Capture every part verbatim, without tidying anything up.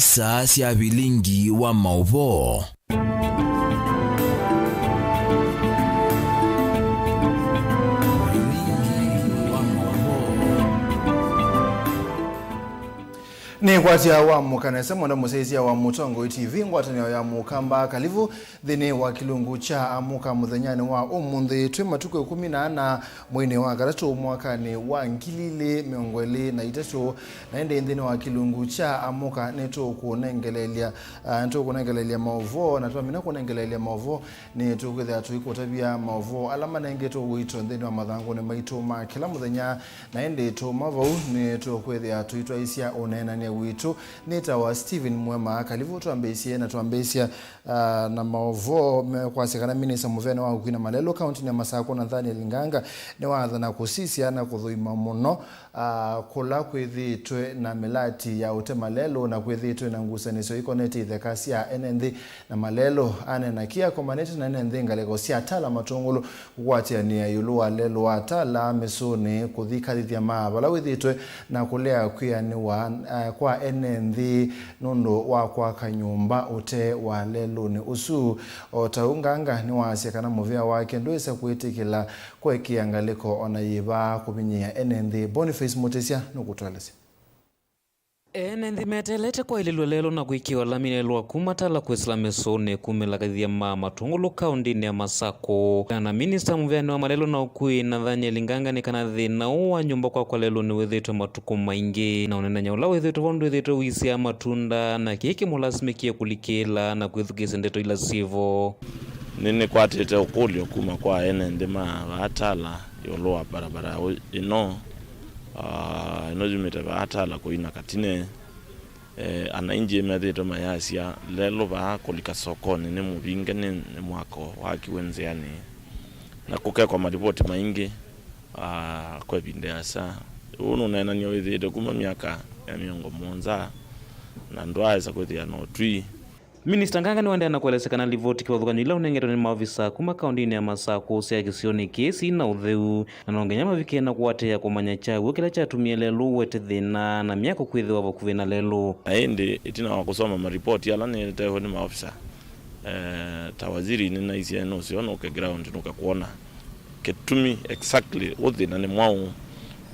Saa sya vilingi wa maũvoo. Nĩkwatya wamũka nesa, mwana mũsyaĩĩsya wa Mũtongoi T V, ngwatanĩo ya Mũkamba Kalivu, nthĩnĩ wa kĩlungu kya Amũka mũthenyanĩ wa ũmũnthĩ. Twĩ matukũ ĩkũmi na ana mweinĩ wa katatũ mwakanĩ wa ngili ilĩ mĩongo ĩlĩ na itatũ, na ĩndĩ nthĩnĩ wa kĩlungu kya Amũka nĩtũkũnengeleelya, ah, nĩtũkũnengeleelya maũvoo, na twamina kũnengeleelya maũvoo, nĩtũkwĩthĩa tũikũtavya maũvoo ala manengetwe ũito nthĩnĩ wa mathangũnĩ maitũ ma kĩla mũthenya, na ĩndĩ tũma vau nĩtũkwĩthĩa tũitwaĩsya ũneenany'a witũ. Nĩtawa Stephen Mwema Kalivu. Twambĩĩsye na twambĩĩsya, ah, na maũvoo mekwasya kana minista mũvea nĩ wa ũkui na malelũ kaũntĩnĩ ya Masakũ, Nathaniel Nganga, nĩwathana kũsisya na kũthũima mũno, ah, kũla kwĩthĩĩtwe na mĩlati ya ũtema lelũ na kwĩthĩĩtwe na ngusanĩsyo ikonetye itheka sya ene nthĩ na malelũ. Aneena kĩĩ akomanĩte na ene nthĩ ngalĩko sya Tala Matũngũlũ kũkwatĩanĩa ĩũlũ wa lelũ wa Tala mĩsũnĩ kũthikathĩthya maa vala wĩthĩĩtwe na kũlea kwĩanĩwa, eh, kwa ene nthĩ nũndũ wa kwaka nyũmba ũtee wa lelũnĩ ũsu. O ta ũu, Nganga nĩwaasya kana mũvea wake ndwĩsa kwĩtĩkĩla kũekea ngalĩko o na yĩva kũvinyĩĩa ene nthĩ. Boniface Mutisya nũkũtũelesya. Ene nthĩ meteelete kwaĩlĩlw'a lelũ na kwĩkĩwa lami lelũ wa kuma Tala kwĩsĩla mĩsũnĩ kumĩla kathia ma Matũngũlũ kaũntĩnĩ ya Masakũ. Na minista mũveanĩ wa malelũ na ũkui Nathaniel Nganga nĩ kana thĩna ũũ wa nyũmba kwakwa lelũnĩ wĩthĩĩtwe matukũ maingĩ, na ũneenany'a ũla wĩthĩĩtwe vo ndwĩthĩĩtwe ũisyaa matunda, na kĩĩ kĩmũlasimĩkie kũlikĩĩla na kwĩthukĩĩsya ndeto ila syĩ vo. Nĩnĩkwatĩte ũkũlyo kuma kwa ene nthĩ ma vaa Tala ĩũlũ wa barabara ũ-, ĩno, ah, ĩno yumĩte vaa Tala kũina Katine. Eh, anainji methĩĩtwe mayasya lelũ vaa kũlika sokonĩ nĩ mũvinge nĩ, nĩ mwako wakiwe nzĩanĩ, na kũkekwa malipoti maingĩ, ah, kwa ĩvinda yasa. Ũu nũneenany'a wĩthĩĩtwe kuma myaka ya mĩongo mũonza, na ndwaaĩsa kwĩthĩa na ũtwi. Minista Nganga nĩwaendeea na kũelesya kana livoti kĩvathũkany'o ila ũnengetwe nĩ maovisa kuma kaũntĩnĩ ya Masakũ sya kĩsionĩ kĩĩ syĩ na ũtheu, na no nginya mavike na kũatĩĩa kũmanya kyaw'o kĩla kyatumie lelũ ũete thĩna na myako kwĩthĩwa vakuvĩ na lelũ. Na ĩndĩ ĩtina wa kũsoma maripoti ala nĩtewe nĩ maovisa, eh, ta waziri nĩnaisye nũseo nũke ground nũke kwona kĩtumi exactly ũthĩna nĩ mwaũ,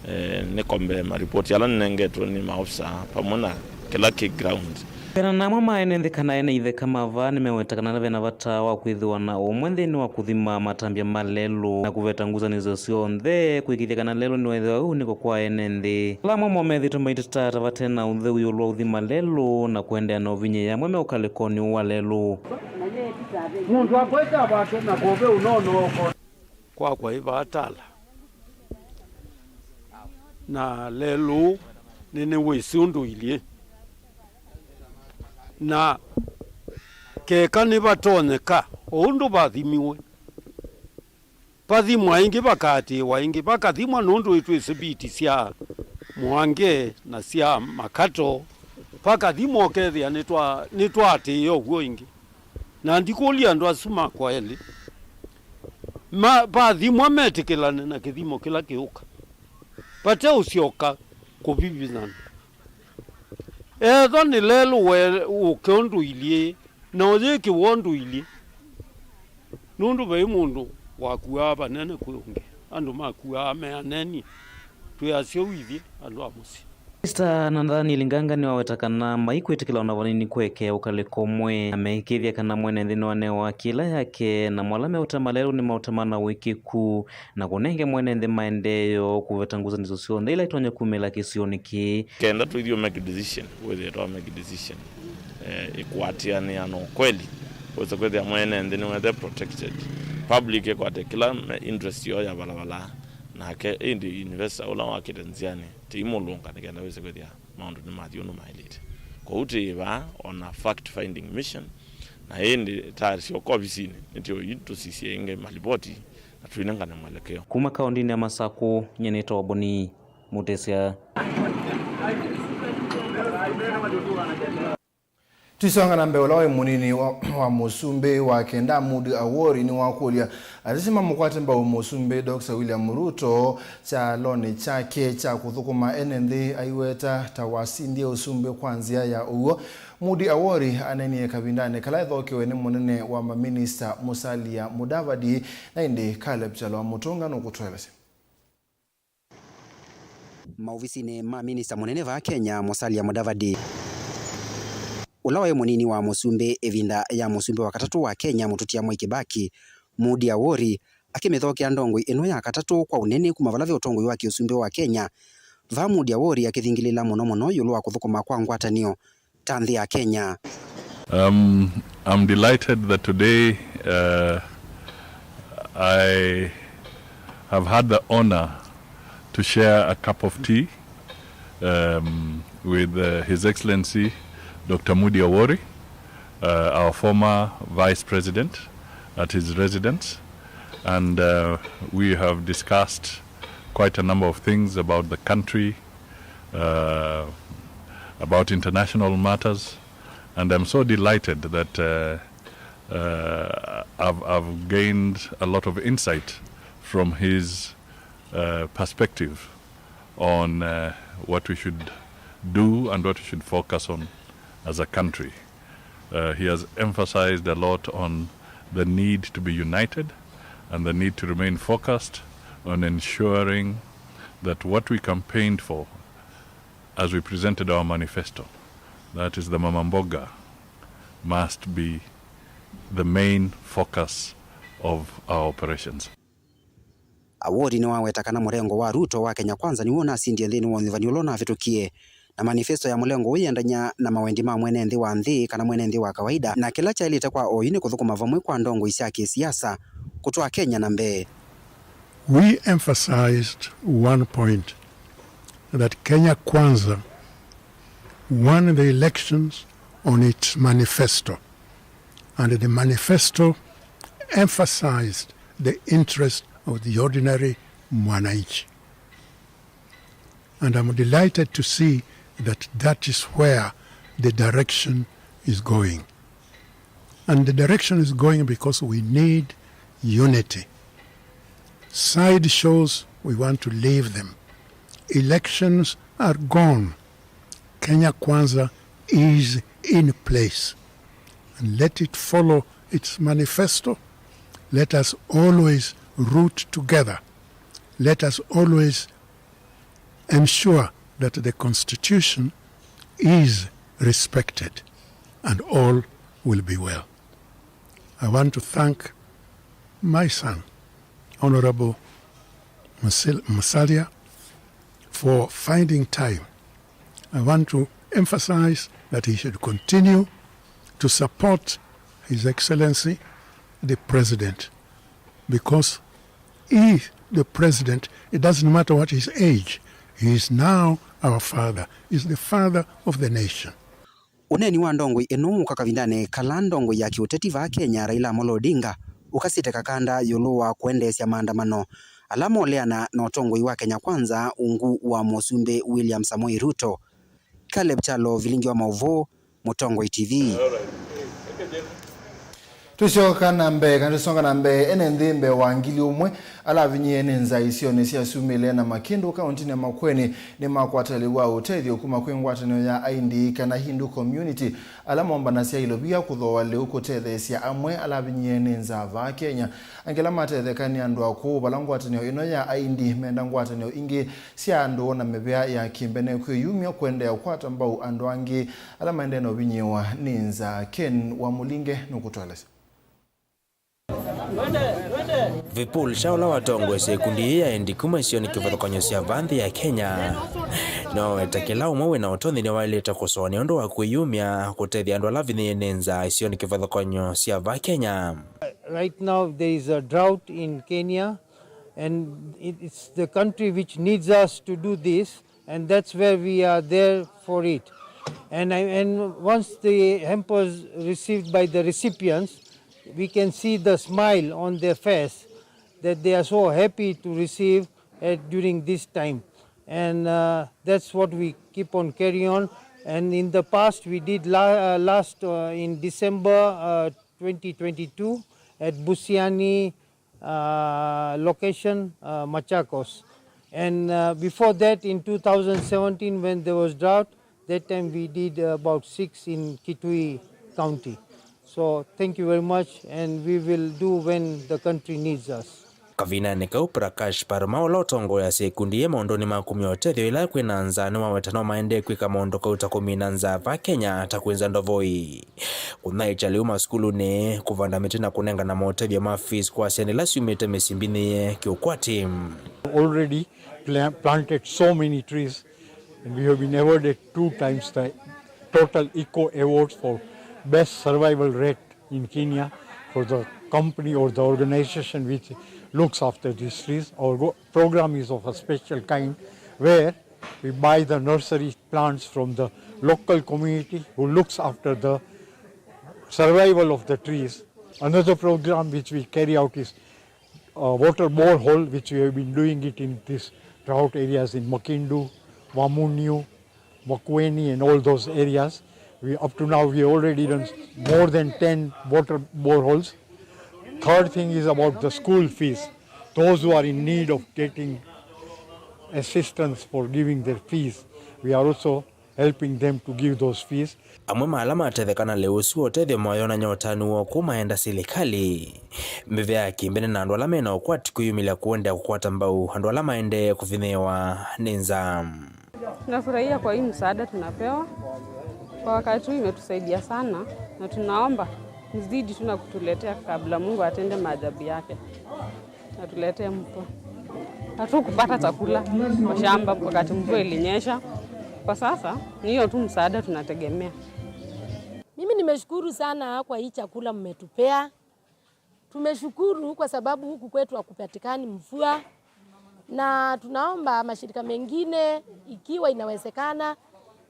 eh, nĩkombe maripoti ala nĩnengetwe nĩ maofisa vamwe na kĩla kĩ ground. Vena na amwe ma ene nthĩ kana ene itheka ma vaa nĩmeweta kana ve na vata wa kwĩthĩwa na ũmwe nthĩnĩ wa kũthima matambya ma lelũ na kũveta ngusanĩsyo syonthe kũĩkĩĩthya kana lelũ nĩwethĩwa wĩ ũnĩko kwa ene nthĩ. Ala amwe moo methĩĩtwe maiteta ta vate na ũtheu ĩũlũ wa ũthima lelũ na kũendeea na ũvinyĩĩa amwe me ũkalĩkonĩ ũũ wa lelũ. Mũndũ akwete avatwe na kũve ũnono oko. Kwakwa ĩ vaa Tala, na lelũ nĩnĩwĩsĩ ũndũ ilyĩ, na keka nĩvatonyeka o ũndũ vathimiwe, vathimwa ĩngĩ, vakaatĩĩwa ĩngĩ, vakathimwa nũndũ ĩtwĩsĩ mbiti sya mũange na sya makato, vakathimwa ũkethĩa nĩtwa-, nĩtwaatĩĩa ũw'o ĩngĩ. Na ndikũlya andũ asu makwa elĩ, ma-, vathimwa metĩkĩlane na kĩthimo kĩla kĩũka, vate ũsyoka kũvivithana. Ethwa nĩ lelũ we ũke ũndũ ilyĩ, na ũyĩkĩwa ũndũ ilyĩ, nũndũ vai mũndũ wakuaa vanene kwĩ ũngĩ, andũ makuaa me aneni, twĩ asyai ithyĩ andũ a mũsyĩ. Minista Nathaniel Nganga nĩwaweta kana maikwĩtĩkĩla ona vanini kũekea ũkalĩko ũmwe, na meĩkĩĩthya kana mwene nthĩ nĩwanewa kĩla yake, na mo ala meũtema lelũ nĩmaũtema na ũĩkĩĩku, na kũnenge mwene nthĩ maendeeo kũveta ngusanĩsyo syonthe ila itonya kumĩla kĩsionĩ kĩĩ. Kenda tũithi ũ make decision, wĩthĩe twa make decision, eh, ĩkwatĩanĩa na ũkweli, wĩse kwĩthĩa mwene nthĩ nĩwethe protected, public ĩkwate kĩla me-, interest yoo ya valavala, nake ĩndĩ investor ũla wakĩte nzĩanĩ tĩimũlũnga nĩ kenda wĩse kwĩthĩa maũndũ nĩmathi ũndũ maĩlĩte. Kwoou twĩ vaa on a fact finding mission, na ĩndĩ tayarĩ syoka ovisinĩ nĩtũi tũsisye ĩngĩ malipoti na tũinengane mwelekeo. Kuma kaũndĩnĩ ya Masakũ, nyie nĩtawa Boni Mutesya. Tũisonga na mbee, ũla waĩ mũnini wa, wa mũsumbĩ wa kenda Moody Awori nĩwakũlya ateti mamũkwate mbau mũsumbĩ Doctor William Ruto kyalonĩ kyake kya kũthũkũma ene nthĩ aiweta ta wasindie ũsumbĩ kwa nzĩa ya ũw'o. Mudi Awori anenie kavindanĩ kala ethokewe nĩ mũnene wa maminista Musalia Mudavadi, na ĩndĩ Caleb Kyalo wa Mũtũnga nũkũtũelesya. Maovisinĩ ma minista mũnene vaa Kenya, Musalia Mudavadi, ũla waĩ mũnini wa mũsumbĩ ĩvinda ya mũsumbĩ wa katatũ wa Kenya, Mũtũtia Mwai Kibaki, Mudi Awori akĩmĩthokea ndongoi ĩno ya katatũ kwa ũnene kuma vala ve ũtongoi wa kĩũsumbĩ wa Kenya. Vaa Mudi Awori akĩthingĩlĩla mũno mũno ĩũlũ wa kũthũkũma kwa ngwatanĩo ta nthĩ ya Kenya. Um, I'm delighted that today, uh, I have had the honor to share a cup of tea, um, with, uh, His Excellency Doctor Mudi Awori, uh, our former Vice President, at his residence. And, uh, we have discussed quite a number of things about the country, uh, about international matters, and I'm so delighted that, uh, uh, I've, I've gained a lot of insight from his, uh, perspective on, uh, what we should do and what we should focus on as a country. Uh, he has emphasized a lot on the need to be united and the need to remain focused on ensuring that what we campaigned for as we presented our manifesto, that is the Mama Mboga, must be the main focus of our operations. Awori nĩwaweta kana mũrengo wa Ruto wa Kenya Kwanza nĩw'o ũnasindie nthĩnĩ wa ũnyuvani ũla ũnavĩtũkie, na manifesto ya mũlengo ũũ yĩendany'a na mawendi ma mwene nthĩ wa nthĩ kana mwene nthĩ wa kawaida, na kĩla kyaĩlĩte kwa oyu nĩ kũthũkũma vamwe kwa ndongoi sya kĩsiasa kũtwaa Kenya na mbee. We emphasized one point, that Kenya Kwanza won the elections on its manifesto, and the manifesto emphasized the interest of the ordinary mwananchi. And I'm delighted to see that that is where the direction is going. And the direction is going because we need unity. Side shows, we want to leave them. Elections are gone. Kenya Kwanza is in place. And let it follow its manifesto. Let us always root together. Let us always ensure that the constitution is respected and all will be well. I want to thank my son, Honorable Musil-, Musalia, for finding time. I want to emphasize that he should continue to support His Excellency the President, because he, the President, it doesn't matter what his age, he is now our father, he is the father of the nation. Ũneeni wa ndongoi ĩno ũka kavindanĩ kala ndongoi ya kĩũteti vaa Kenya, Raila Amolo Odinga, ũkasĩte kakanda ĩũlũ wa kũendeesya maandamano ala moleana na ũtongoi wa Kenya Kwanza ungu wa Mũsumbĩ William Samoei Ruto. Caleb Kyalo, vilingi wa maũvoo, Mũtongoi T V. Tũsyoka na mbee, kana tũsonga na mbee, ene nthĩ mbee wa ngili ũmwe ala avinyĩe nĩ nzaa isionĩ sya Sumĩle na Makĩndũ kaũntinĩ ya Makueni nĩmakwata lĩu wa ũtethyo kuma kwĩ ngwatanĩo ya Aindi kana Hindu Community ala mombanasya ilovia kũthooa lĩu kũtetheesya amwe ala avinyĩe nĩ nzaa vaa Kenya. Angĩ ala matetheka nĩ andũ akũũ, vala ngwatanĩo ĩno ya Aindi menda ngwatanĩo ingĩ sya andũ na mĩvĩa ya kĩmbene kwĩyumya kũendeea kũkwata mbau andũ angĩ ala maendee na ũvinyĩĩwa nĩ nzaa. Ken wa Mũlinge nũkũtũelesya. Vipul Shah, ũla watongoesye ikundi yĩĩ ya endi kuma isionĩ kĩvathũkany'o sya vaa nthĩ ya Kenya, nĩwaweta kĩla ũmwe wĩ na ũtonyi nĩwaĩlĩte kũsũanĩa ũndũ wa kwĩyumya kũtethya andũ ala avinyĩĩe nĩ nzaa isionĩ kĩvathũkany'o sya vaa Kenya. Right now there is a drought in Kenya, and it, it's the country which needs us to do this, and that's where we are there for it. And I, and once the hampers received by the recipients, we can see the smile on their face that they are so happy to receive it during this time. And, uh, that's what we keep on carrying on. And in the past, we did la-, uh, last, uh, in December, uh, twenty twenty-two at Busiani, uh, location, uh, Machakos. And, uh, before that, in two thousand seventeen, when there was drought, That time we did about six in Kitui County. So thank you very much, and we will do when the country needs us. Kavindanĩ kau, Prakash Parma, ũla ũtongoeasya ĩkundi yĩ maũndũnĩ ma kumya ũtethyo ĩla kwĩna nzaa, nĩwaweta no maendee kwĩka maũndũ kauta kũmina nzaa va Kenya, ta kwĩnza ndovoi, kũthaĩkya lĩu masukulunĩ, kũvanda mĩtĩ na kũnengana maũtethyo ma fees kwa syana ila syumĩte mĩsyĩ mbinĩĩe kĩũkwati. Already pla-, planted so many trees, and we have been awarded two times the total Eco Awards for best survival rate in Kenya for the company or the organization which looks after these trees. Our go-, program is of a special kind where we buy the nursery plants from the local community who looks after the survival of the trees. Another program which we carry out is uh, water borehole, which we have been doing it in these drought areas in Makindu, Wamunyu, Makueni, and all those areas. We, up to now, we already done more than ten water boreholes. Third thing is about the school fees. Those who are in need of getting assistance for giving their fees, we are also helping them to give those fees. Amwe ma ala matetheka na lĩu ũsu wa ũtethyo mayonany'a ũtanu woo kũu maenda silikalĩ, mĩvĩa ya kĩmbene na andũ ala mena ũkwati kwĩyumĩlya kũendeea kũkwata mbau andũ ala maendee kũvinyĩĩwa nĩ nzaa. Tunafurahia kwa hii msaada tunapewa. Kwa wakati huu imetusaidia sana, na tunaomba mzidi tu na kutuletea kabla Mungu atende maajabu yake. Atuletee mvua. Hatukupata chakula kwa shamba wakati mvua ilinyesha. Kwa sasa ni hiyo tu msaada tunategemea. Mimi nimeshukuru sana kwa hii chakula mmetupea. Tumeshukuru kwa sababu huku kwetu hakupatikani mvua, na tunaomba mashirika mengine, ikiwa inawezekana,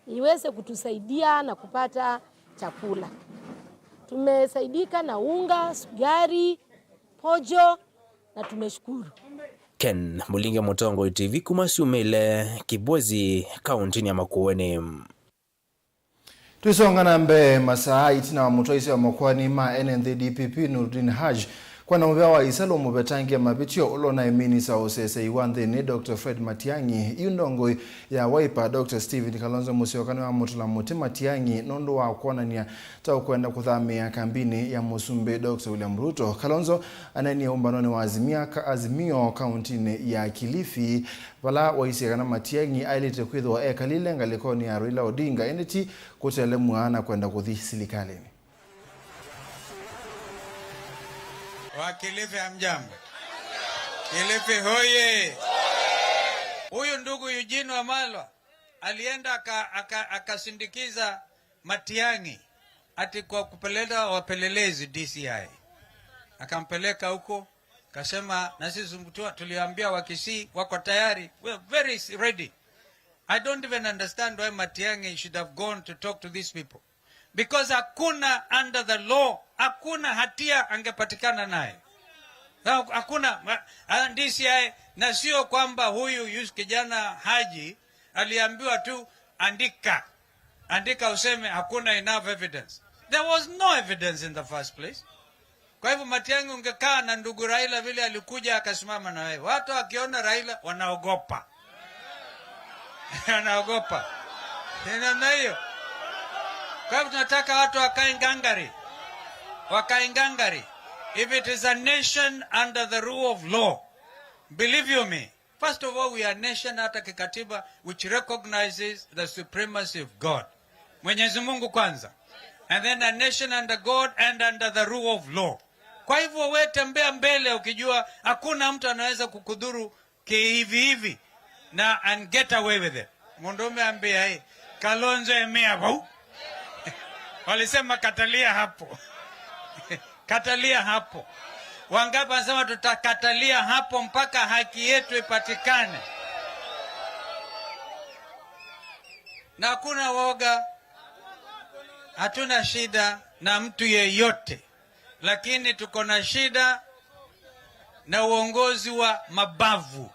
iweze kutusaidia na kupata chakula. Tumesaidika na unga, sukari, pojo, na tumeshukuru. Ken Mulinge, Mũtongoi T V, kuma syumĩle Kibwezi, kaũntĩnĩ ya Makueni. Tũisonga na mbee, masaa ĩtina wa mũtwaĩsya wa makoani ma N N D P P Noordin Haji kwana mũvea wa ĩsalũ mũvetangie mavĩtyo ũla ũnaĩ minisa wa ũseseĩ wa nthĩnĩ Doctor Fred Matiang'i, yu ndongoi ya Wiper Doctor Stephen Kalonzo Musyoka nĩwamũtũla mũtĩ Matiang'i nũndũ wa kwonany'a ta ũkwenda kũthamĩĩa kambinĩ ya Mũsumbĩ Doctor William Ruto. Kalonzo aneenie ũmbanonĩ wa Azimia, Azimio kaũntĩnĩ ya Kilifi, vala waisye kana Matiang'i aĩlĩte kwĩthĩwa ekalile ngalĩkonĩ ya Raila Odinga, ĩndĩ ti kũtelemw'a na kwenda kũthi silikalĩnĩ. Wa Kilifi, hamjambo? Kilifi hoye! Huyu ndugu Eugene Wamalwa alienda aka-, aka-, akasindikiza Matiang'i ati kwa kupeleka wapelelezi D C I. Akampeleka huko, kasema, na sisi mtu tuliambia Wakisii wako tayari, we are very ready. I don't even understand why Matiang'i should have gone to talk to these people. Because hakuna under the law, hakuna hatia angepatikana naye. Na hakuna ma-, ah, D C I, na sio kwamba huyu yus-, kijana Haji aliambiwa tu, "Andika. Andika useme hakuna enough evidence." There was no evidence in the first place. Kwa hivyo, Matiang'i, ungekaa na ndugu Raila vile alikuja akasimama na wewe. Watu wakiona Raila wanaogopa. Wanaogopa. Ni namna hiyo. Kwa hivyo, tunataka watu wakae ngangari. Wakae ngangari. If it is a nation under the rule of law, believe you me, first of all, we are a nation hata kikatiba which recognizes the supremacy of God. Mwenyezi Mungu kwanza. And then a nation under God and under the rule of law. Kwa hivyo, we tembea mbele ukijua hakuna mtu anaweza kukudhuru kihivi hivi na and get away with it. Mũndũũme ambĩa, "Ĩ, Kalonzo, emea vau." Walisema, "Katalia hapo." Katalia hapo. Wangapi wanasema, "Tutakatalia hapo mpaka haki yetu ipatikane"? Na hakuna woga, hatuna shida na mtu yeyote, lakini tuko na shida na uongozi wa mabavu,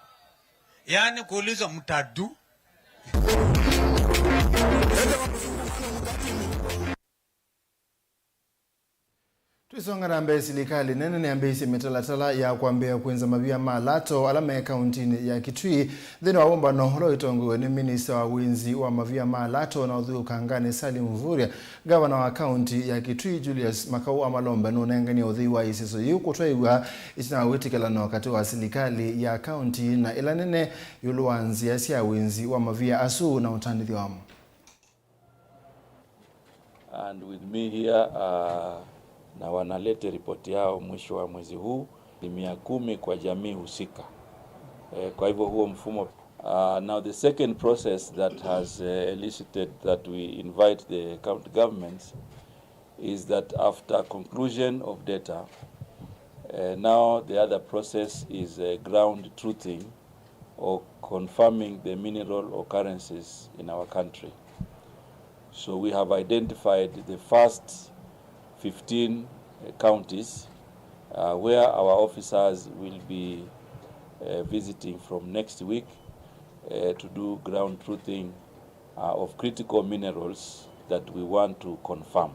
yaani kuulizwa mtadu. Tũsonga na mbee, silikalĩ nene nĩyambĩĩisye mĩtalatala ya kwambĩĩa kwĩnza mavia ma lato ala me kauntinĩ ya Kitui nthĩnĩ wa wũmbano ũla ũitongoew'e nĩ minista wa wĩnzi wa mavia ma lato na ũthyũũkanganĩ Salim Mvurya. Ngavana wa kaunti ya Kitui Julius Makau Amalombe nũnenganie ũthei wa ĩseso yĩu kũtwaĩw'a ĩtina wa wĩtĩkĩlano katĩ wa silikalĩ ya kaunti na ĩla nene ĩũlũ wa nzĩa sya wĩnzi wa mavia asu na ũtandĩthyo wamo. And with me here, uh, na wanalete ripoti yao mwisho wa mwezi huu, asilimia kumi kwa jamii husika. Eh, kwa hivyo huo mfumo. Uh, now the second process that has, uh, elicited that we invite the county governments is that after conclusion of data, uh, now the other process is, uh, ground truthing or confirming the mineral occurrences in our country. So we have identified the first fifteen, uh, counties, uh, where our officers will be, uh, visiting from next week, uh, to do ground truthing, uh, of critical minerals that we want to confirm.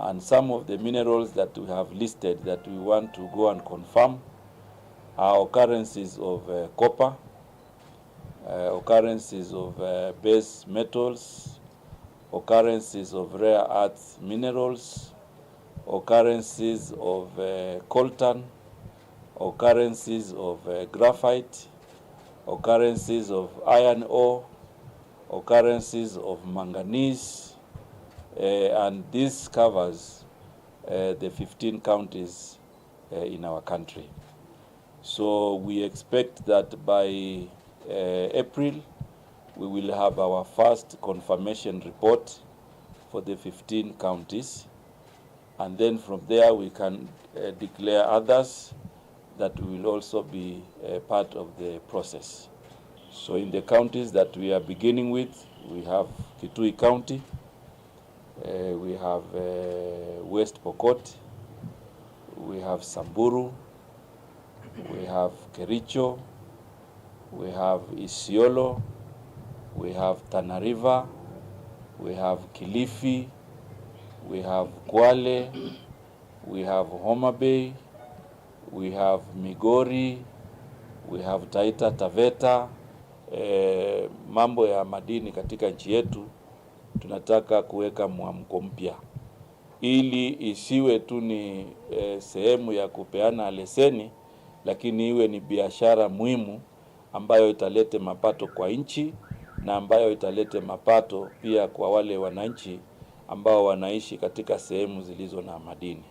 And some of the minerals that we have listed that we want to go and confirm are occurrences of, uh, copper, uh, occurrences of, uh, base metals, occurrences of rare earth minerals, occurrences of, uh, coltan, occurrences of, uh, graphite, occurrences of iron ore, occurrences of manganese, uh, and this covers, uh, the fifteen counties, uh, in our country. So we expect that by, uh, April, we will have our first confirmation report for the fifteen counties. And then from there, we can, uh, declare others that will also be, uh, part of the process. So in the counties that we are beginning with, we have Kitui County, uh, we have, uh, West Pokot, we have Samburu, we have Kericho, we have Isiolo, we have Tana River, we have Kilifi, we have Kwale, we have Homa Bay, we have Migori, we have Taita Taveta. Eh, mambo ya madini katika nchi yetu tunataka kuweka mwamko mpya, ili isiwe tu ni, eh, sehemu ya kupeana leseni, lakini iwe ni biashara muhimu ambayo italete mapato kwa nchi na ambayo italete mapato pia kwa wale wananchi ambao wanaishi katika sehemu zilizo na madini.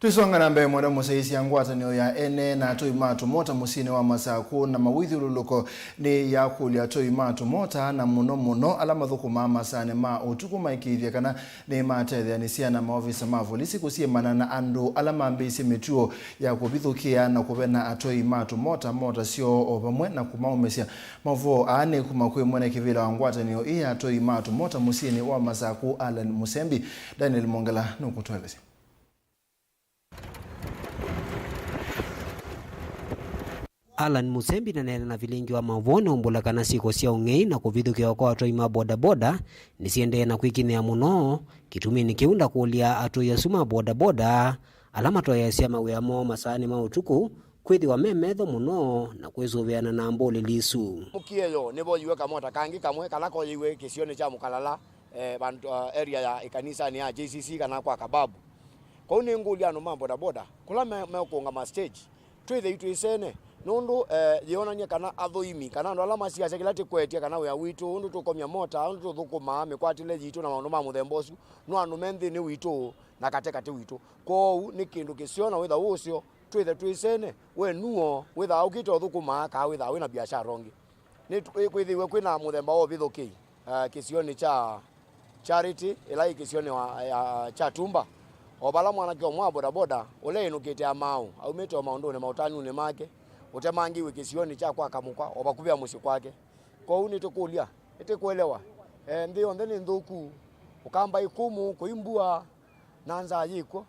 Tũisonga na mbee, mwenda mũsyaĩĩsya ngwatanĩo ya ene na atũi ma tũmota mũsyĩnĩ wa Masakũ na mawĩthyũlũlũko nĩ yakũlya atũi ma tũmota, na mũno mũno ala mathũkũmaa masaanĩ ma ũtukũ, maĩkĩĩthya kana nĩmatetheanĩsya na maovisa ma volisi kũsyĩmana na andũ ala mambĩĩsye mĩtuo ya kũvithũkĩa na kũvena atũi ma tũmota mota syoo o vamwe na kũmaũmĩsya. Maũvoo aa nĩ kuma kwĩ mwene kĩvĩla wa ngwatanĩo ĩĩ ya atũi ma tũmota mũsyĩnĩ wa Masakũ, Allan Mũsembi. Daniel Mongela nũkũtũelesya. Allan Mũsembi naneena na vilingi wa maũvoo nũmbũla kana syĩko sya ũng'ei na kũvithũkĩwa kwa atũi ma bodaboda nĩsiendee na kwĩkinyĩa mũno. Kĩtuminĩ kĩu ndakũlya atũi asu ma bodaboda ala matoeasya mawĩa moo masaanĩ ma ũtukũ kwĩthĩwa me metho mũno na kwĩsũvĩana na mbũlĩli isu. Mũkĩe yo nĩvoyiwe kamota kangĩ kamwe kala koyĩiwe kĩsionĩ kya Mũkalala, eh, vandũ, ah, area ya ĩkanisanĩ ya J C C kana kwa Kababu. Kwoou nĩngũlya andũ ma bodaboda kũla me-, mekũũngama stage, twĩthei twĩsene, nũndũ, eh, yĩonany'a kana athũimi kana andũ ala masiasya kĩla tĩkwetye kana wĩa witũ, ũndũ tũkomya mota, ũndũ tũthũkũmaa, mĩkwatĩle yitũ na maũndũ ma mũthemba ũsu, no andũ me nthĩnĩ witũ na kate katĩ witũ. Kwoou nĩ kĩndũ kĩseo na wĩtha wĩ ũseo, twĩthe twĩsene, we nuo wĩthaa ũkĩte ũthũkũmaa, kaa wĩthaa wĩ na biashara ũngĩ. Nĩ kwĩthĩiwe kwĩ na mũthemba wa ũvithũkĩi, eh, kĩsionĩ kya Charity, ĩla yĩ kĩsionĩ wa, ya, kya Tumba. O vala mwanake ũmwe wa bodaboda, ũla ĩnũkĩte Amaũ, aumĩte o maũndũnĩ ma ũtanunĩ make, ũtemangĩiwe kĩsionĩ kya kwa Kamũkwa, o vakuvĩ a mũsyĩ kwake. Kwoou nĩtũkũlya, nĩtĩkũelewa, eh, nthĩ yonthe nĩ nthũku, ũkamba ĩkũmũ, kũi mbua, na nzaa yĩkw'o.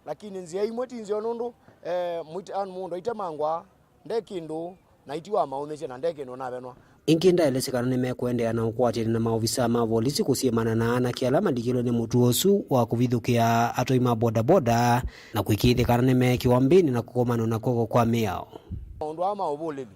Lakini nzĩa imwe ti nzeo nũndũ, eh, mũit-, an-, mũndũ aitemangwa nde kĩndũ na iti wamaũnĩsye na nde kĩndũ navenwa. Ĩngĩ ndaelesya kana nĩmekũendeea na ũkwatĩanĩ na maovisaa ma volisi kũsyĩmana na anake ala malikĩlwe nĩ mũtuo ũsu wa kũvithũkĩa atwai ma bodaboda na kũĩkĩĩthya kana nĩmeekĩwa mbĩnĩ na kũkomanw'a na kw'oko kwa mĩao. Maũndũ aa ma ũvũlĩli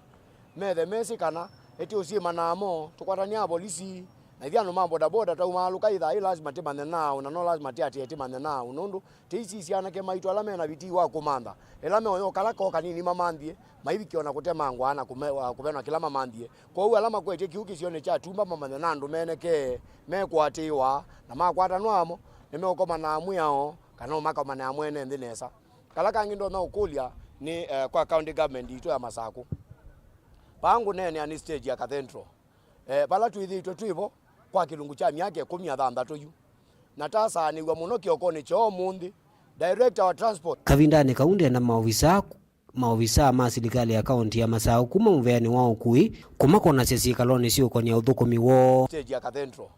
methe mesĩ kana ĩtĩ ũsyĩma namo, tũkwatanĩa avolisi, na ithyĩ andũ ma bodaboda twaumaalũka ĩthaa yĩ lasima tĩmanye naaũ, na no lasima tĩatĩe tĩmanye naaũ, nũndũ tĩisisya anake maitũ ala me na vitii wa kũmantha. Ĩla meoya o kala koo kanini mamanthie, maivikĩa o na kũtemangwa na kũme-, wa kũvenwa kĩla mamanthie. Kwoou ala makwetye kĩu kĩsionĩ kya tumba mamanye na andũ menekee, mekũatĩĩwa, na makwatanwa amo, nĩmeũkomana amwe ao, kana o makomane amwe ene nthĩ nesa. Kala kangĩ ndonya ũkũlya nĩ, eh, kwa county government yitũ ya Masakũ. Vaa ngũneenea nĩ stage ya Cathedral. Eh, vala twĩthĩĩtwe twĩ vo kwa kĩlungu kya myaka ĩkũmi na thanthatũ yu. Na tasaanĩw'a mũno kĩokonĩ kya ũmũnthĩ, director wa transport. Kavindanĩ kau ndena maovisaa, maovisaa ma silikalĩ ya kaunti ya Masakũ kuma mũvĩanĩ wa ũkui kũmakonasya syĩkalonĩ syĩũkonya ũthũkũmi woo. Stage ya Cathedral.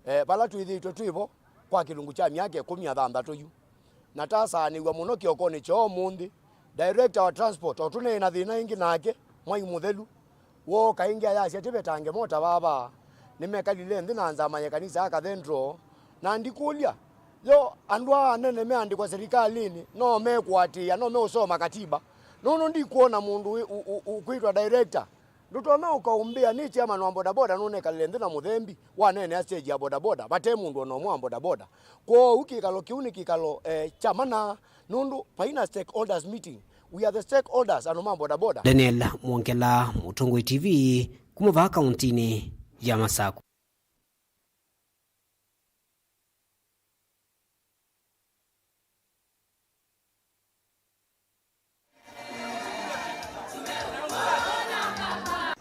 Eh, vala twĩthĩĩtwe twĩ vo kwa kĩlungu kya myaka ĩkũmi na thanthatũ yu. Na tasaanĩw'a mũno kĩokonĩ kya ũmũnthĩ, director wa transport, o tũneena thĩna ĩngĩ nake, Mwai Mũthelu, wooka ĩngĩ ayasya tĩvetange mota vava. Nĩmekalile nthĩ na nzama ya kanisa ya Cathedral, na ndikũlya, yo andũ aa anene meandĩkwa serikalĩnĩ no mekũatĩĩa, no meũsoma katiba? Nũndũ ndikwona mũndũ wĩ, ũ-, ũ-, ũkwĩtwa director. Ndũtonya ũkaumbĩa nĩ chairman wa bodaboda nũnekalile nthĩ na mũthembi waneenea stage ya bodaboda, vate mũndũ o na ũmwe wa bodaboda. Kwoou kĩkalo kĩu nĩ kĩkalo, eh, kya mana, nũndũ vai na stakeholders meeting. We are the stakeholders, andũ ma bodaboda. Daniel Mwongela, Mũtongoi T V, kuma vaa kauntinĩ ya Masakũ.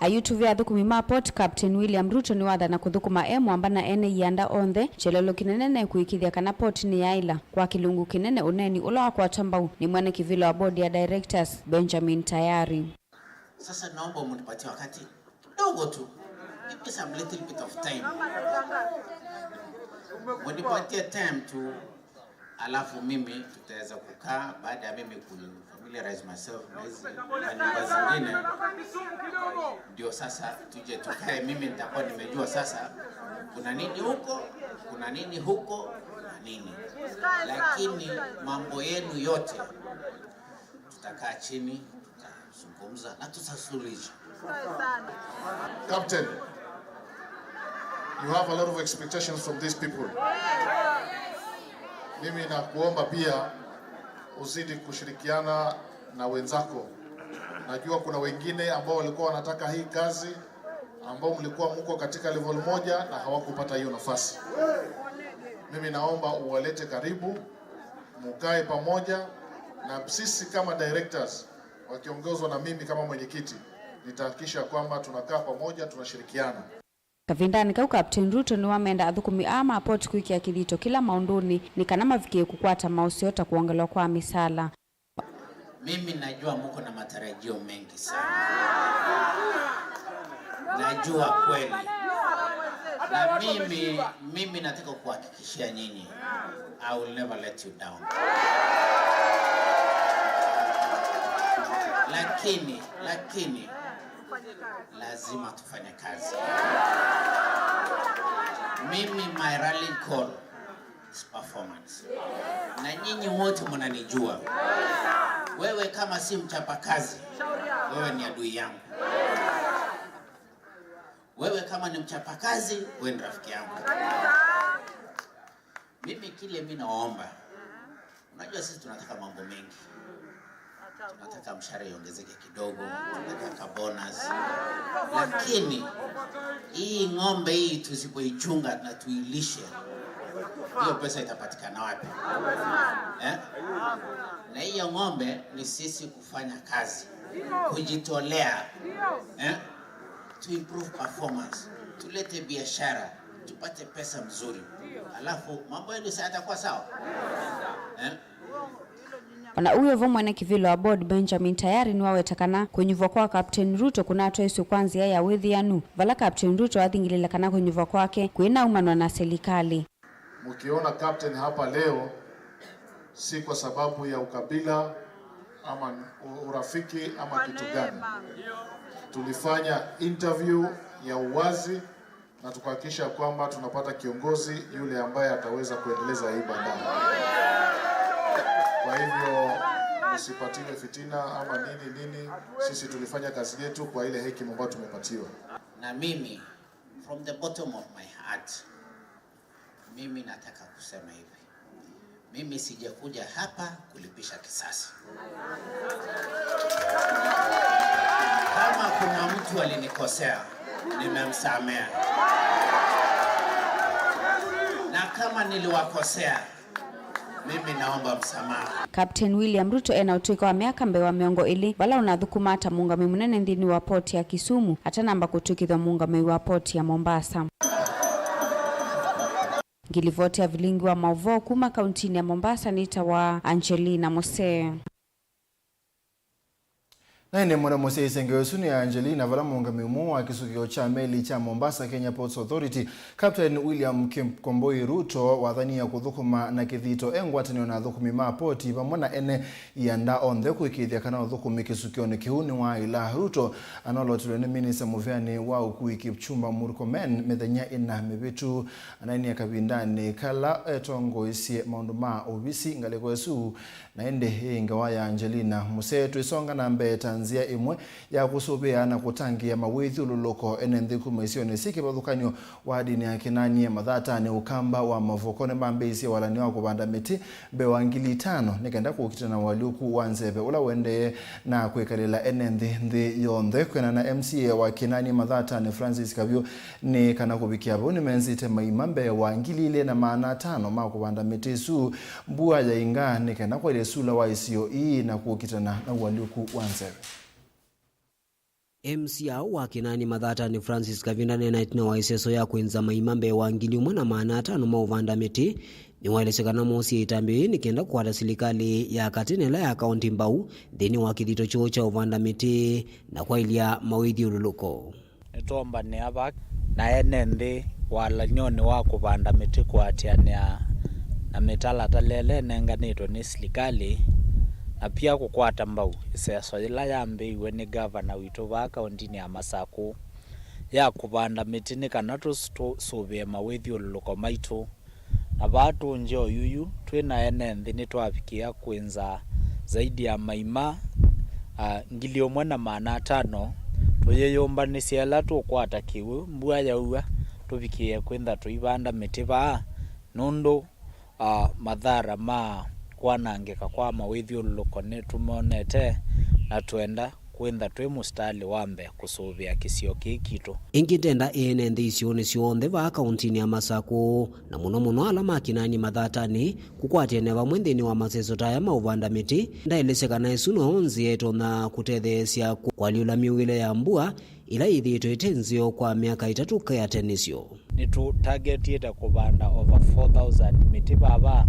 Ayutuvĩ athũkũmi ma port, Captain William Ruto nĩwathana kũthũkũma e mwamba na ene ianda onthe kyelelo kĩnene na kũĩkĩĩthya kana port nĩyaĩla. Kwa kĩlungu kĩnene, ũneeni ũla wakwata mbau nĩ mwene kĩvĩla wa board ya directors, Benjamin Tayari. Sasa naomba mnipatie wakati kidogo tu. Give me some little bit of time. Mnipatie time tu, alafu mimi tutaweza kukaa baada ya mimi ku familiarize myself na hizi manyumba zingine. Ndio sasa tuje tukae, mimi nitakuwa nimejua sasa kuna nini huko, kuna nini huko, kuna nini. Lakini mambo yenu yote tutakaa chini, tutazungumza na tutasuluhisha. Captain, you have a lot of expectations from these people. Mimi nakuomba pia uzidi kushirikiana na wenzako. Najua kuna wengine ambao walikuwa wanataka hii kazi, ambao mlikuwa mko katika level moja na hawakupata hiyo nafasi. Mimi naomba uwalete karibu, mukae pamoja, na sisi kama directors wakiongozwa na mimi kama mwenyekiti, nitahakikisha kwamba tunakaa pamoja, tunashirikiana. Kavindanĩ kau, Captain Ruto nĩwamenda athũkũmi aa ma port kwĩkĩa kĩthito kĩla maũndũnĩ nĩ kana mavikĩe kũkwata maũseo ta kwongelwa kwa mĩsaala. Mimi najua mko na matarajio mengi sana. Najua kweli. Na mimi, mimi nataka kuhakikishia nyinyi, I will never let you down. Lakini, lakini, lazima tufanye kazi. Mimi, my rallying call is performance. Na nyinyi wote mnanijua. Wewe kama si mchapakazi, wewe ni adui yangu. Wewe kama ni mchapakazi, wewe ni rafiki yangu. Mimi kile mimi naomba, unajua sisi tunataka mambo mengi. Tunataka mshahara iongezeke kidogo, tunataka bonus. Lakini hii ng'ombe hii tusipoichunga na tuilishe, hiyo pesa itapatikana wapi? Eh? Na hiyo ng'ombe ni sisi kufanya kazi, kujitolea, eh? To improve performance, tulete biashara, tupate pesa mzuri. Alafu mambo yenu sasa yatakuwa sawa. Eh? O na ũu wĩ vo, mwene kĩvĩla wa board Benjamin Tayari nĩwaweta kana kũnyuvwa kwa Captain Ruto kũnatwaĩswe kwa nzĩa ya wĩthĩanu, vala Captain Ruto athingĩlĩle kana kũnyuvwa kwake kũinaumanwa na silikalĩ. Mkiona captain hapa leo, si kwa sababu ya ukabila ama u-, urafiki ama kitu gani. Tulifanya interview ya uwazi na tukahakikisha kwamba tunapata kiongozi yule ambaye ataweza kuendeleza hii bandari. Kwa hivyo, msipatiwe fitina ama nini nini, sisi tulifanya kazi yetu kwa ile hekima ambayo tumepatiwa. Na mimi, from the bottom of my heart, mimi nataka kusema hivi. Mimi sijakuja hapa kulipisha kisasi. Kama kuna mtu alinikosea, nimemsamea. Na kama niliwakosea, mimi naomba msamaha. Captain William Ruto ena ũtũĩka wa myaka mbee wa mĩongo ĩlĩ, vala ũnathũkũmaa ta mũũngamĩi mũnene nthĩnĩ wa poti ya Kisumu, atanamba kũtw'ĩkĩthw'a mũũngamĩi wa poti ya Mombasa. Ngilivoti ya vilingi wa maũvoo kuma kauntinĩ ya Mombasa nĩtawa Angelina Musee. Na ĩndĩ mũna mũsyaĩĩsya ngewa ĩsu nĩ Angelina, vala mũũngamĩi ũmwe wa kĩsukĩo kya meli kya Mombasa Kenya Ports Authority, Captain William Kipkomboi Ruto, wathanie kũthũkũma na kĩthito e ngwatanĩo na athũkũmi ma poti vamwe na ene ianda onthe kũĩkĩĩthya kana ũthũkũmi kĩsukĩonĩ kĩu nĩwaaĩla. Ruto anolotilwe nĩ minista mũveanĩ wa ũkui Kipchumba Murkomen mĩthenya ĩna mĩvĩtu. Anainie kavindanĩ kala etongoesye maũndũ ma ovisi ngalĩko ĩsu. Na ĩndĩ ĩ ngewa ya Angelina Musee twĩsonga na mbee ta nzĩa ĩmwe ya kũsũvĩa na kũtangĩĩa mawĩthyũlũlũko ene nthĩ kuma isionĩ syĩ kĩvathũkany'o wa ndini ya Kĩnanie Mathatanĩ, Ũkamba wa Mavoko nĩmambĩĩisye walany'o wa kũvanda mĩtĩ mbee wa ngili itano nĩ kenda kũkitana na ũalyũku wa nzeve ũla ũendee na kwĩkalĩla ene nthĩ nthĩ yonthe. Kwĩana na M C A wa Kĩnanie Mathatanĩ, Francis Kavyũ, nĩ kana kũvikĩa vau nĩmenzĩte maima mbee wa ngili ilĩ na maana atano ma kũvanda mĩtĩ ĩsu mbua yainga nĩ kenda kwaĩlya sula wa isio ii na kũkitana na ũalyũku wa nzeve. M C A wa Kĩnani Mathatanĩ Francis Kavinda nena ĩtina wa ĩseso ya kwĩnza maima mbee wa ngili ũmwe na maana atano ma ũvanda mĩtĩ, nĩwaelesya kana moosie ĩtambya yĩĩ nĩ kenda kũkwata silikalĩ ya katĩ na ĩla ya kaũnti mbau nthĩnĩ wa kĩthito kyoo kya ũvanda mĩtĩ na kwaĩlya mawĩthyũlũlũko. Nĩtwoombanĩa vaa na ene nthĩ walany'onĩ wa kũvanda mĩtĩ kũatĩanĩa na mĩtalatala ĩla ĩnenganĩtwe nĩ silikalĩ, na pia kũkwata mbau ĩseso yĩla yambĩĩiwe nĩ ngavana witũ vaa kaũntinĩ ya Masakũ ya kũvanda mĩtĩ nĩ kana tũs-, tũsũvĩe mawĩthyũlũlũko maitũ. Na vaa tũngye oyu yu, twĩ na ene nthĩ nĩtwavikĩa kwĩnza zaidi ya maima, a, ngili ũmwe na maana atano, tũyĩyũmbanĩsya ĩla tũkwata kĩw'ũ, mbua yaua, tũvikĩĩe kwĩntha tũivanda mĩtĩ vaa, nũndũ, a, mathara ma kwanangĩka kwa mawĩthyũlũlũko nĩtũmonete, na twenda kwĩntha twĩ mũsitalĩ wa mbee kũsũvĩa kĩsio kĩĩ kitũ. Ĩngĩ ndenda ene nthĩ isionĩ syonthe vaa kaũntinĩ ya Masakũ, na mũno mũno ala ma Kĩnani Mathatanĩ, kũkwatĩanĩa vamwe nthĩnĩ wa maseso ta aya ma ũvanda mĩtĩ. Ndaelesya kana ĩsu no nzĩa ĩtonya kũtetheesya kũ-, kũalyũla myũĩle ya mbua ĩla yĩthĩĩtwe ĩte nzeo kwa myaka ĩtatũ kĩatanĩsyo. Nĩtũtagetiĩte kũvanda over four thousand mĩtĩ vava.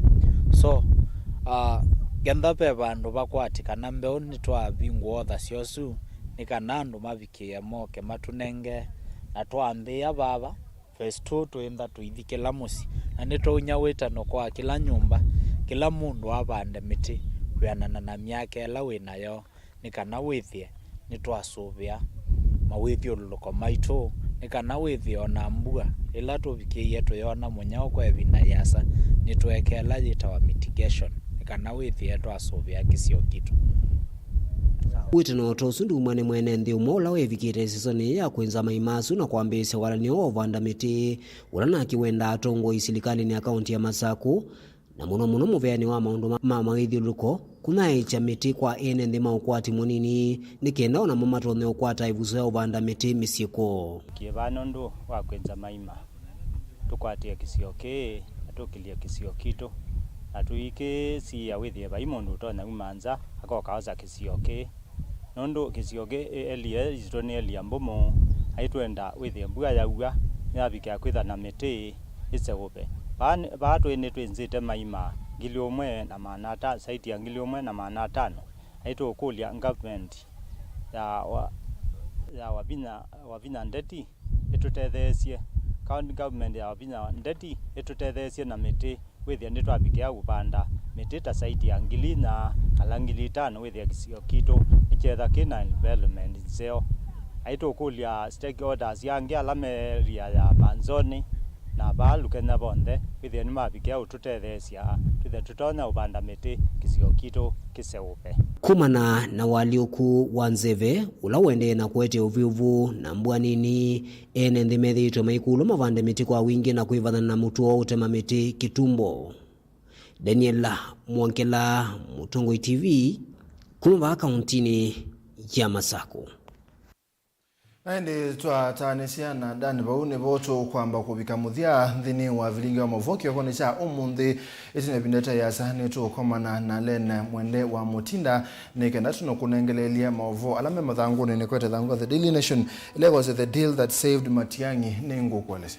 So, uh, kenda ve vandũ vakwatĩkana mbeũ, nĩtwavingũa otha syosu nĩ kana andũ mavikĩe moke matũnenge na twambĩĩa vava. Phase two twĩntha tũithi kĩla mũsyĩ, na nĩtwaunya wĩtano kwa kĩla nyũmba, kĩla mũndũ avande mĩtĩ kwĩanana na myaka ĩla wĩ nayo, nĩ kana wĩthĩe nĩtwasũvĩa mawĩthyũlũlũko maitũ, nĩ kana wĩthĩe o na mbua ĩla tũvikĩie tũyona mũnyao kwa ĩvinda yĩasa, nĩtweekea ĩla yĩtawa mitigation, nĩ kana wĩthĩe twasũvĩa kĩsio kitũ. Wĩtano ta ũsu ndumwa nĩ mwene nthĩ ũmwe ũla wevikĩte ĩsesonĩ ya kwĩnza maima asu na kwambĩĩsya walany'o wa ũvanda mĩtĩ, ũla nake wendaa atongoi silikalĩnĩ ya kaũnti ya Masakũ, na mũno mũno mũveanĩ wa maũndũ ma, ma mawĩthyũlũlũko, kũnyaĩĩkya mĩtĩ kwa ene nthĩ ma ũkwati mũnini, nĩ kenda o namo matonye ũkwata ĩvuso ya ũvanda mĩtĩ mĩsyĩ kwoo. Kĩvaa nũndũ wa kwĩnza maima, tũkwatĩe kĩsio kĩĩ, na tũkĩlye kĩsio kitũ, na tũikĩsiĩa wĩthĩe vai mũndũ ũtonya uma nza akoka osa kĩsio kĩĩ. Nũndũ kĩsio kĩ, area yitũ nĩ area mbũmũ, aitwenda wĩthĩe mbua yaua, nĩyavikĩa kwĩtha na mĩtĩ ĩseũve. Vaa nĩ, vaa twĩ nĩtwĩnzĩte maima ngili ũmwe na maana ata-, saiti ya ngili ũmwe na maana atano. Aitũkũlya government ya wa-, ya Wavinya, Wavinya Ndeti ĩtũtetheesye. County government ya Wavinya Ndeti ĩtũtetheesye na mĩtĩ. Wĩthĩa nĩtwavikĩa kũvanda mĩtĩ ta saiti ya ngili inya kana ngili itano, wĩthĩa kĩsio kitũ nĩkyetha kĩ na environment nzeo. Aitũkũlya stakeholders angĩ ala me area ya Manzoni na vaa Lukenya vonthe, wĩthĩe nĩmavikĩa ũtũtetheesya twĩthĩe tũtonya ũvanda mĩtĩ kĩsio kitũ kĩseũve. Kumana na ũalyũku wa nzeve ũla ũendee na kũete ũvyũvu na mbua nini, ene nthĩ methĩĩtwe maikũlw'a mavande mĩtĩ kwa wingĩ na kwĩvathana na mũtuo wa ũtema mĩtĩ kĩtumbo. Daniela Mwongela, Mũtongoi T V, kuma vaa kauntinĩ ya Masakũ. Na ĩndĩ twataanĩsya na Dan vau, nĩvo tũkwamba kũvika mũthya nthĩnĩ wa vilingi wa maũvoo kĩokonĩ kya ũmũnthĩ. Ĩtina ĩvinda ĩtaĩ asa nĩtũkomana na Len Mwende wa Mũtinda nĩ kenda tũnũkũnengeleelya maũvoo ala me mathangũnĩ. Nĩkwete thangũ The Daily Nation ĩla ĩkwasya, The Deal That Saved Matiang'i. Nĩngũkũelesya.